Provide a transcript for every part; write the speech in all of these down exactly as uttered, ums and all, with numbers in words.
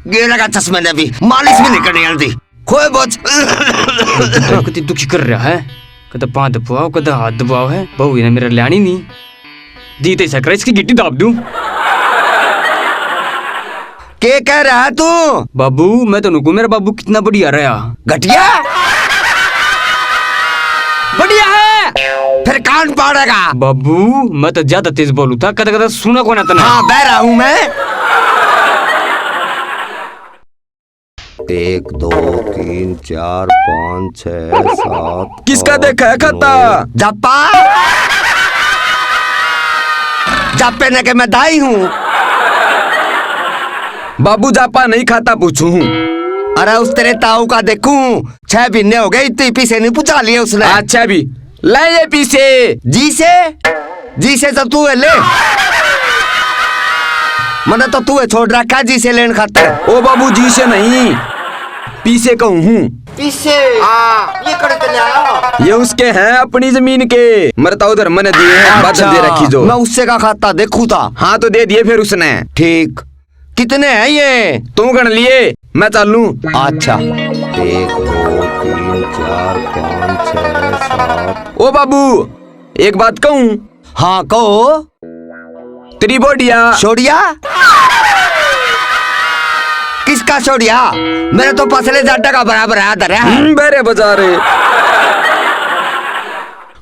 गेरा का चश्मे ने भी मालिश भी नहीं करनी आती। खोए बोझ। कति दुखी कर रहा है, कदे पाँव दबाओ, कदे हाथ दबाओ है। बहू ने मेरा ल्याणी नहीं, जी तो सकरा इसकी गिट्टी दाब दूं। के कह रहा है तू? बाबू, मैं तो नुकू, मेरा बाबू कितना बढ़िया रहा। घटिया? बढ़िया है? फिर कान पाड़ेगा। बाबू, मैं तो ज्यादा तेज बोलू था, कदे कदे सुना को ना तने। हाँ, बहरा हूँ मैं। एक, दो, तीन, चार, पाँच, छह, सात, किसका आठ, देखा है खाता? नौ। जापा। जापे ने के मैं दाई हूँ। बाबू जापा नहीं खाता पूछू हूँ। अरे उस तेरे ताऊ का देखूं, छह महीने हो गए, इतने पीसे नहीं पूछा लिए उसने। अच्छा भी, ले ये पीसे। जी से? जी से तो तू है ले। मने तो तू है छोड़ रखा जी से लेन खातर। ओ बाबू, जी से नहीं, पीसे कहूँ हूँ। पीसे? हाँ, ये कड़े ते ले आया? ये उसके हैं अपनी जमीन के, मरता उधर मने दिए हैं, बादल दे रखी जो। मैं उससे का खाता देखू था। हाँ, तो दे दिए फिर उसने। ठीक, कितने हैं ये? तू गण लिए, मैं चालू। अच्छा। एक, दो, तीन, चार, पाँच, छह, सात। ओ बाबू, एक बात कहूँ? हाँ, कहो। तेरी बोडिया। छोड़िया? किसका छोड़िया? मेरे तो पसले जाटा का बराबर है, धरा है। हम्म, बेरे बाजार।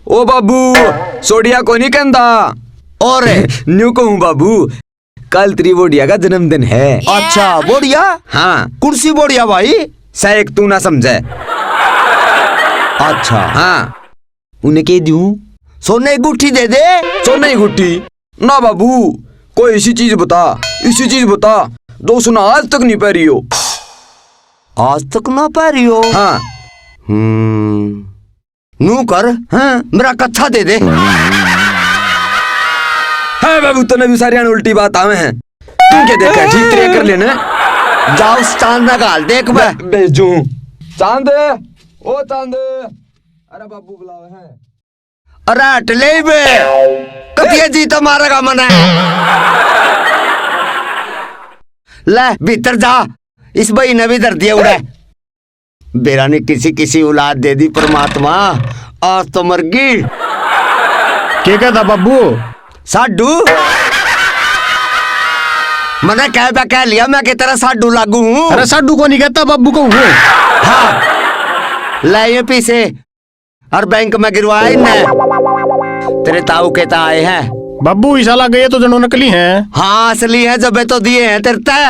ओ बाबू, छोड़िया को नहीं कहंदा। और? न्यू कहूँ बाबू, कल तेरी बोडिया का जन्मदिन है। अच्छा, बोडिया? हाँ। कौन सी बोडिया भाई? शायद तू ना समझे। अच्छा। हाँ। उन्हें कह दूं? सोने की गुट्ठी दे दे। सोने की गुट्ठी? ना बाबू, कोई ऐसी चीज बता, ऐसी चीज बता, जो उसने आज तक नहीं पहरी हो। आज तक ना पहरी हो? हाँ। हम्म। नू कर, हाँ। मेरा कच्छा दे दे। है बाबू, तने भी सारियां उल्टी बात आवे हैं। तू के देखे, ठीक तरह कर लेना। जा उस चांद ना घाल दे एक बार। भेजू। चांद, ओ चांद। अरे बाबू बुलावे हैं। अरे हट ले बे। कतिया जी तो मारेगा मने। ले भीतर जा। इस भाई ने भी धर दिया उड़े। बेरा ने किसी किसी औलाद दे दी परमात्मा, आज तो मर गई। के कहता बाबू? साडू? मने कह बे कह लिया मैं कि तेरा साडू लागू हूँ। अरे साडू को नहीं कहता, बाबू को हूँ। हाँ, ले ये पीसे और बैंक में गिरवाया इनने। तेरे ताऊ के ता आए हैं। बाबू, इस साला गए तो जनो नकली हैं। हाँ, असली है, जबे तो दिए हैं तेरे ते।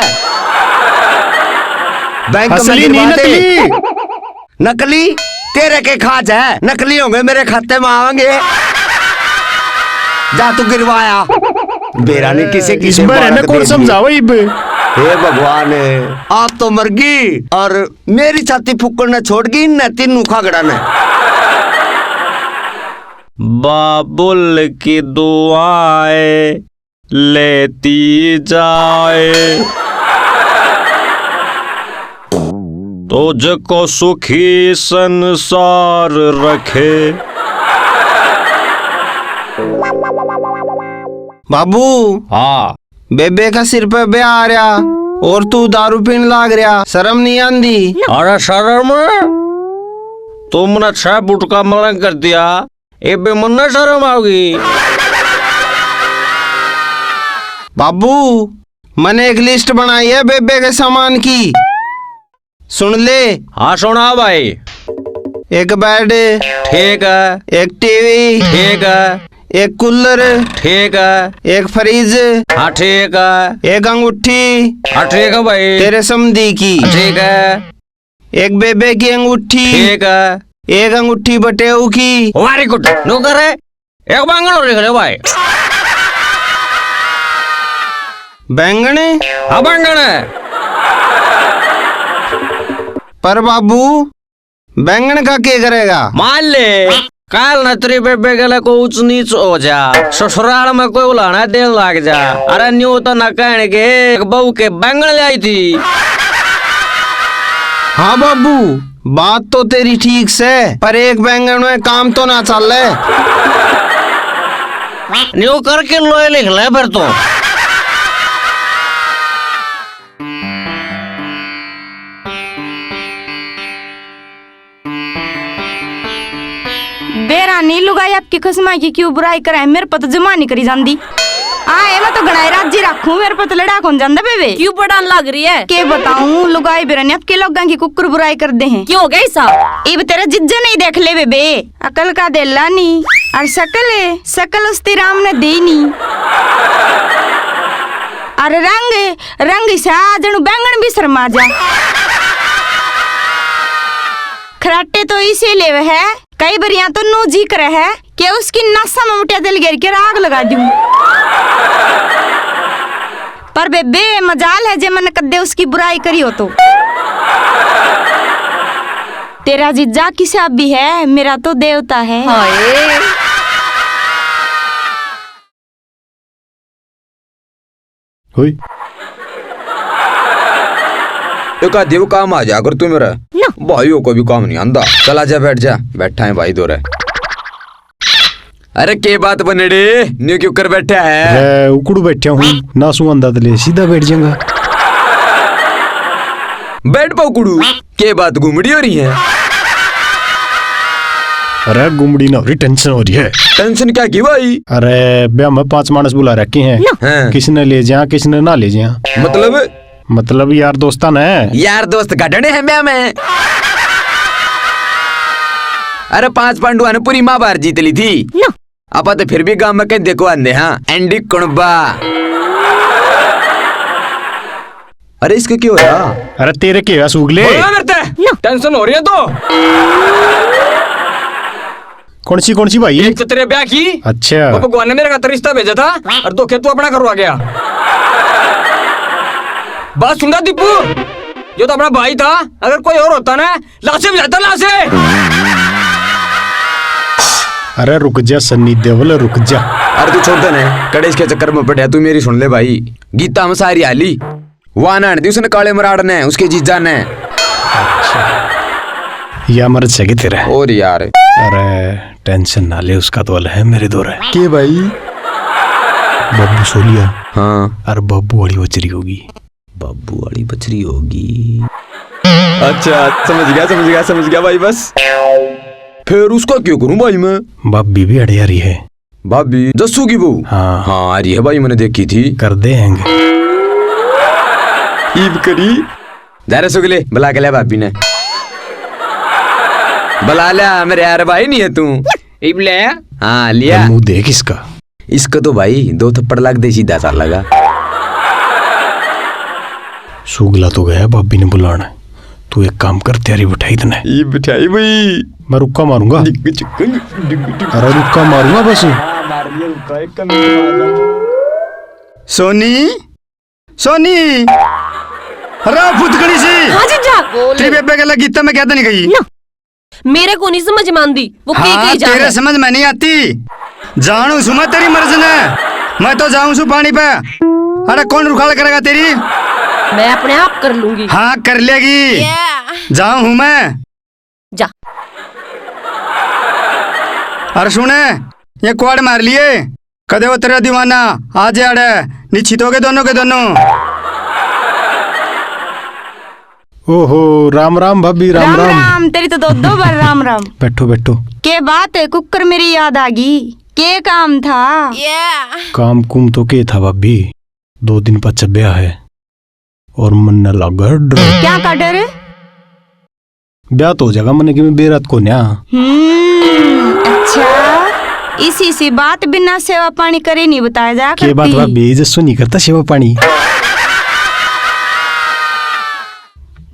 बैंक में असली नहीं, गिरवा दे। नकली। नकली? तेरे के खाज है, नकली होंगे मेरे खाते में आवेंगे। जा तू गिरवाया। बेरा नहीं किसे इस किसे बारे में मुबारक कौन दे दी। समझावे इब? हे भगवान, आप तो मर गई और मेरी छाती फूकण ने छोड़ गई इन्ने तीनों खागड़ा ने। बाबुल की दुआएं लेती जाए, तुझको सुखी संसार रखे। बाबू, हाँ। बेबे का सिर पे ब्याह आ रहा और तू दारू पीन लाग रहा, शर्म नहीं आंदी? अरे शर्म? तुमने छह फुट का मलंग कर दिया, एबे मन्ने शर्म आओगी? बाबू, मैंने एक लिस्ट बनाई है बेबे के सामान की, सुन ले। हाँ सुना भाई। एक बेड। ठीक है। एक टीवी। ठीक है। एक कूलर। ठीक है। एक फ्रिज। हाँ ठीक है। एक अंगूठी। हाँ ठीक है भाई। तेरे समधी की। ठीक है। एक बेबे की अंगूठी। ठीक है। एक अंगूठी बटेऊ की। Very good। नौकर है। एक बैंगन और लिख ले भाई। बैंगन? हाँ, बैंगन है। पर बाबू, बैंगन का के करेगा? मान ले, काल न तेरी बेबे गले को ऊंच नीच हो जा, ससुराल में कोई उलाना देन लाग जा। अरे न्यू तो न कहने के एक बहू के बैंगन ले आई थी। हाँ बाबू, बात तो तेरी ठीक से, पर एक बैंगन में काम तो ना चले। न्यू करके लोए लिख ले फिर तो। बेरा नी लुगाई आपकी खसमा की क्यों बुराई करे, मेरे पे तो जमा नहीं करी जांदी। आए मैं तो घणाई राजी रखूं, मेरे पे तो लड़ा कौन जांदा बेबे। क्यों पढ़ान लग रही है? के बताऊं, लुगाई बेरा ने आपके लोगां की कुकुर बुराई कर दे हैं। क्यों हो गया ऐसा? इब तेरा जिज्जा नहीं देख ले बेबे, अकल का देला नहीं, और शकल है, शकल उसती राम ने दी नहीं। और रंग, रंग सा जणु बैंगन भी शर्मा जा। खराटे तो इसे लेवे है, कई बरियां तो नू जी करे है कि उसकी नसा में मुटिया तेल घेर के आग लगा दूं। पर बेबे, मजाल है जे मैंने कदे उसकी बुराई करी हो तो। तेरा जीजा किसा भी है, मेरा तो देवता है। हाय। हुई। एक आधे वो काम आ जा कर तू मेरा। ना। भाइयों को भी काम नहीं आंदा। चला जा, बैठ जा, बैठा है भाई दो रे। अरे के बात बनेड़े, न्यू क्यों कर बैठा है? अरे उकड़ू बैठा हूँ, ना सु आंदा तो ले सीधा बैठ जाऊंगा। बैठ पा उकड़ू। के बात गुमड़ी हो रही है? अरे गुमड़ी ना हो रही, टेंशन हो रही है। टेंशन क्या की भाई? अरे ब्याह में पांच मानस बुला रखे हैं। हाँ। किसने ले जा, किसने ना ले जा। मतलब? मतलब यार दोस्ता ने। यार दोस्त गढ़ने हैं ब्याह में। अरे पांच पांडुआ ने पूरी महाभारत जीत ली थी। ना। आपा तो फिर भी गांव में कहीं देखो आंदे हाँ, एंडी कुणबा। अरे इसके क्यों होया? अरे तेरे के होया सुगले? बोल ना मेरे ते। ना। टेंशन हो रही है तो। कौन सी, कौन सी भाई? एक तो तेरे ब्याह की। अच्छा। वो भगवान ने मेरे खातर रिश्ता भेजा था और धोखे तू अपना करवा गया। बात सुन रहा दीपू, जो तो अपना भाई था, अगर कोई और होता ना, लाशें बजाता, लाशें। अरे रुक जा सन्नी देओल, रुक जा। अरे तू छोड़ दे ने, कड़े इसके चक्कर में पड़या, तू मेरी सुन ले भाई। गीता में सारी हाली। वाह नान दी उसने काले मराड़ ने, उसके जीजा ने। अच्छा। या मर्द से तेरा। और यार। अरे टेंशन ना ले, उसका तो हल है मेरे दो रे। के भाई? बाबू सोलिया। हाँ। अरे बाबू वाली बचरी होगी। बाबू वाली बचरी होगी। अच्छा, समझ गया, समझ गया, समझ गया भाई, बस। फिर उसका क्यों करूं भाई मैं? भाभी भी अड़े आ रही है। भाभी, जस्सू की बहू? हाँ। हाँ, आ रही है भाई, मैंने देखी थी। कर दे हैंग। ईब करी। जा रे सुगले, बुला के ले भाभी ने। बुला लिया मेरे यार, भाई नहीं है तू। ईब ले। हाँ, लिया। मुंह देख इसका। इसको तो भाई दो थप्पड़ लग दे, सीधा सा लगा। सुगला तो गया भाभी ने बुलाने। तू एक काम कर, तैयारी बिठाई तने। ये बिठाई भाई। मैं रुक्का मारूंगा। डिग चिक, डिग डिग। अरे रुक्का मारूंगा बस। हाँ, मार लिया रुक्का, एक कमी मार। सोनी, सोनी, रा फुदकड़ी सी। हाँ जीजा। तेरी बेबे के लगी, तब मैं कहता नहीं गई। ना। मेरे को नहीं समझ में आंदी, वो के हाँ, के जा तेरे है। समझ में नहीं आती। जानू सु मैं तेरी मर्जी ने, मैं तो जाऊं सु पानी पे। अरे कौन रुखाल करेगा तेरी? मैं अपने आप कर लूंगी। हाँ, कर लेगी। जाऊं हूं मैं। जा। अरे सुने, ये कुआड़ मार लिए। कदे वो तेरा दीवाना आ जाड़े, निश्चित हो गए दोनों के दोनों। ओहो, राम राम भाभी, राम राम राम। राम, तेरी तो दो दो बार राम राम। बैठो, बैठो। के बात है कुकर, मेरी याद आ गई, के काम था? काम कुम तो के था भाभी, दो दिन पाछे ब्याह है और मन्ने लागे डर। क्या का डर? ब्याह तो हो जाएगा, मने कि मैं बेरात को न्या। हम्म, अच्छा, इसी सी बात बिना सेवा पानी करे नहीं बताया जा के बात करती। भाभी, जस्सू नहीं करता सेवा पानी।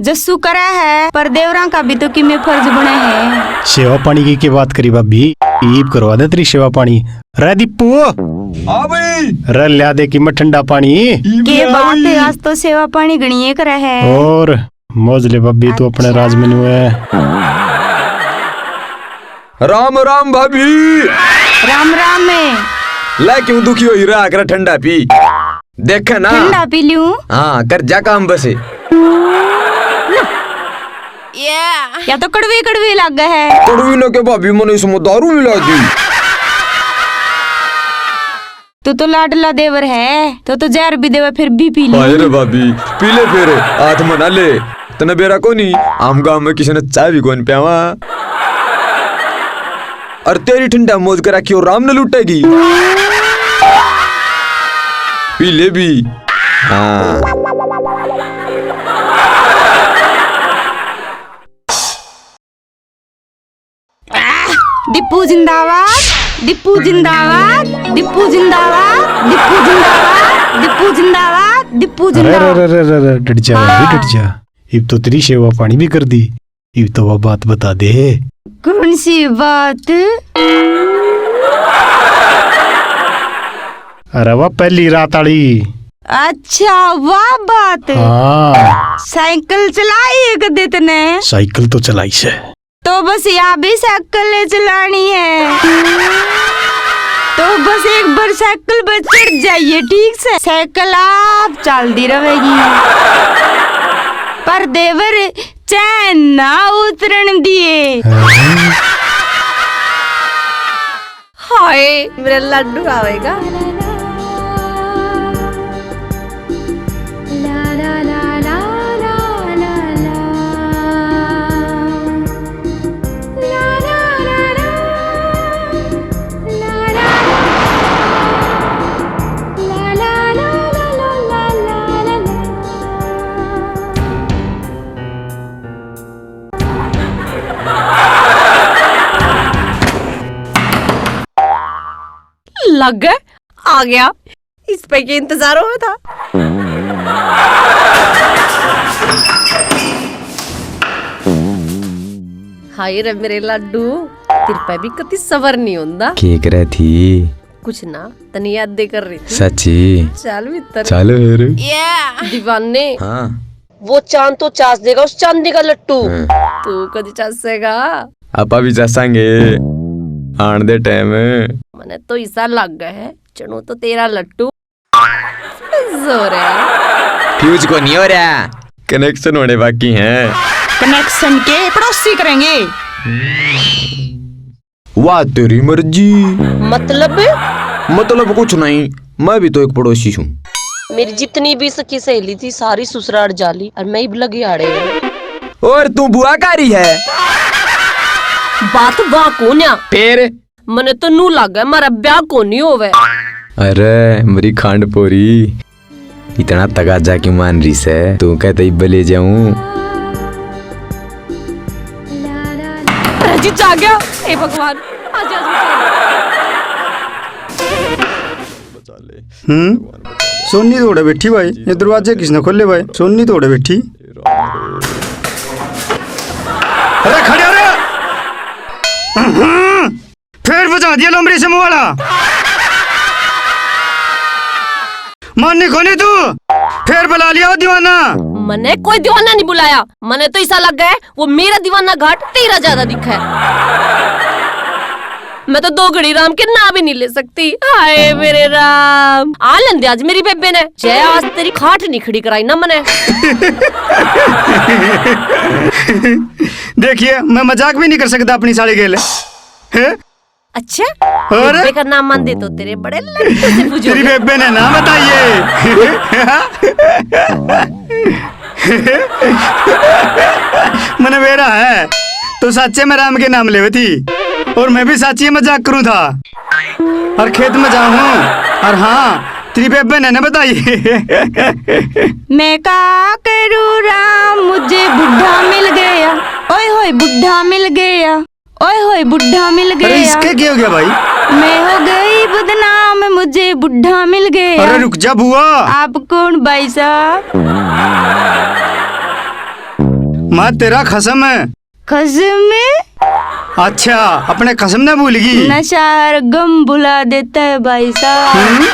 जस्सू करा है, पर देवरा का भी तो किमे फर्ज बने है। सेवा पानी की के बात करी भाभी, ईब करवा दे तेरी सेवा पानी। रे दीपू। हाँ भाई। रे ल्या दे कि मैं ठंडा पानी। ईब के ले बात आई। है, आज तो सेवा पानी घणी करे है। और मौज ले भाभी, तू अपने राज में न्यू है। राम राम भाभी। राम राम। मैं ला क्यों दुखी हो रहा, कर ठंडा पी। देखे ना। ठंडा पी लूं? हाँ, कर जा काम बस। या तो कड़वी कड़वी लागे है। कड़वी ना के भाभी, मने इसमें दारू मिला दी। तू तो लाडला देवर है, तो तो जहर भी देवे फिर भी पी ले। हाय रे भाभी, पी ले फिर, हाथ मना ले। तने बेरा कोनी, हम गांव में किसी ने चाय भी कोनी प्यावा। और तेरी ठंडा मौज करा क्यों राम ने लूटेगी? पी ले भी। हाँ। दीपू जिंदाबाद, दीपू जिंदाबाद, दीपू जिंदाबाद, दीपू जिंदाबाद, दीपू जिंदाबाद, दीपू अरे, जिंदाबाद। अरे, अरे, अरे, अरे, डट जा, हाँ। डट जा। इब तो तेरी सेवा पानी भी कर दी। इब तो वो बात बता दे। कौन सी बात? अरे वाह, पहली रात आली। अच्छा, वाह बात। हाँ। साइकिल चलाई है कदे तने? साइकिल तो चलाई से। तो बस या भी साइकिल चलानी है। तो बस एक बार साइकिल पर चढ़ जाइए, ठीक से? साइकिल आप चलती रहेगी, पर देवर चैन ना उतरन दिए। हाँ। हाय, मेरा लड्डू आवेगा। लग गए, आ गया। इस पे के इंतजार हुआ था। हाय रे मेरे लड्डू, तेरे पे भी कति सबर नहीं होंदा। के करे थी? कुछ ना, तनी याद दे कर रही थी। सच्ची? चल भीतर। चल फिर। दीवाने। हाँ। वो चांद तो चास देगा उस चांदी का लट्टू। हाँ। तू कदी चासेगा? आपा भी चासांगे। आन दे टाइम। मने तो इसा लग है, चनू तो तेरा लट्टू। जोर है। फ्यूज को नहीं हो रहा। कनेक्शन होने बाकी हैं। कनेक्शन के पड़ोसी करेंगे। वाह, तेरी मर्जी। मतलब? मतलब कुछ नहीं, मैं भी तो एक पड़ोसी हूँ। मेरी जितनी भी सखी सहेली थी, सारी ससुराल जाली और मैं ही लगी आड़े। और तू बुआ कारी है? बात वाह कोन्या। फिर? मने तो नू लागे, मारा ब्याह कोनी होवे। अरे, मेरी खांड पोरी, इतना तगाजा क्यों मान रही सै? तू कहते ही बले जाऊं। अरे जी, जाग गया। हे भगवान, आज, आज बचा ले। हम्म? सोनी तो उड़े बैठी भाई, ये दरवाजे किसने खोले भाई? सोनी तो उड़े बैठी। अरे खड़े हो रे। हम्म। फिर बुझा दिया लोमड़ी से मुंह वाला। मानी कोनी तू, फिर बुला लिया वो दीवाना। मने कोई दीवाना नहीं बुलाया, मने तो ऐसा लग है वो मेरा दीवाना घाट तेरा ज्यादा दिखा है। मैं तो दो घड़ी राम के ना भी नहीं ले सकती। हाय मेरे राम, आ लेंदे आज मेरी बेबे ने। जय आज तेरी खाट नहीं खड़ी कराई ना मने। देखिए, मैं मजाक भी नहीं कर सकता अपनी साली गेल। हैं? अच्छा? और? बेबे का नाम मान दे तो तेरे बड़े लट्टू से पूछो। तेरी बेबे ने ना बताइए। मने बेरा है, तो साचे में राम के नाम लेवे थी, और मैं भी साची मजाक करूं था, और खेत में जाऊं, और हाँ, तेरी बेबे ने ना बताइए। मैं का करूं राम, मुझे बुढ़ा मिल गया, ओए होए बुढ़ा मिल गया। ओए होए बुढ़ा मिल गया। अरे इसके क्या हो गया भाई? मैं हो गई बदनाम, मुझे बुढ़ा मिल गया। अरे रुक जा बुआ। आप कौन भाई साहब? मैं तेरा खसम है। खसम? अच्छा, अपने खसम ने भूल गई। नशा हर गम भुला देता है भाई साहब। हम्म?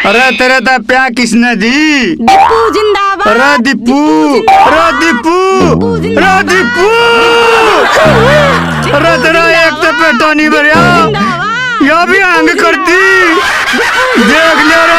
अरे तेरे ते प्यार किसने दी? दीपू जिंदाबाद। अरे दीपू, अरे दीपू, अरे दीपू। अरे तेरा एक तो पेटा नहीं भरया, या भी हंग करती। देख लिया रे।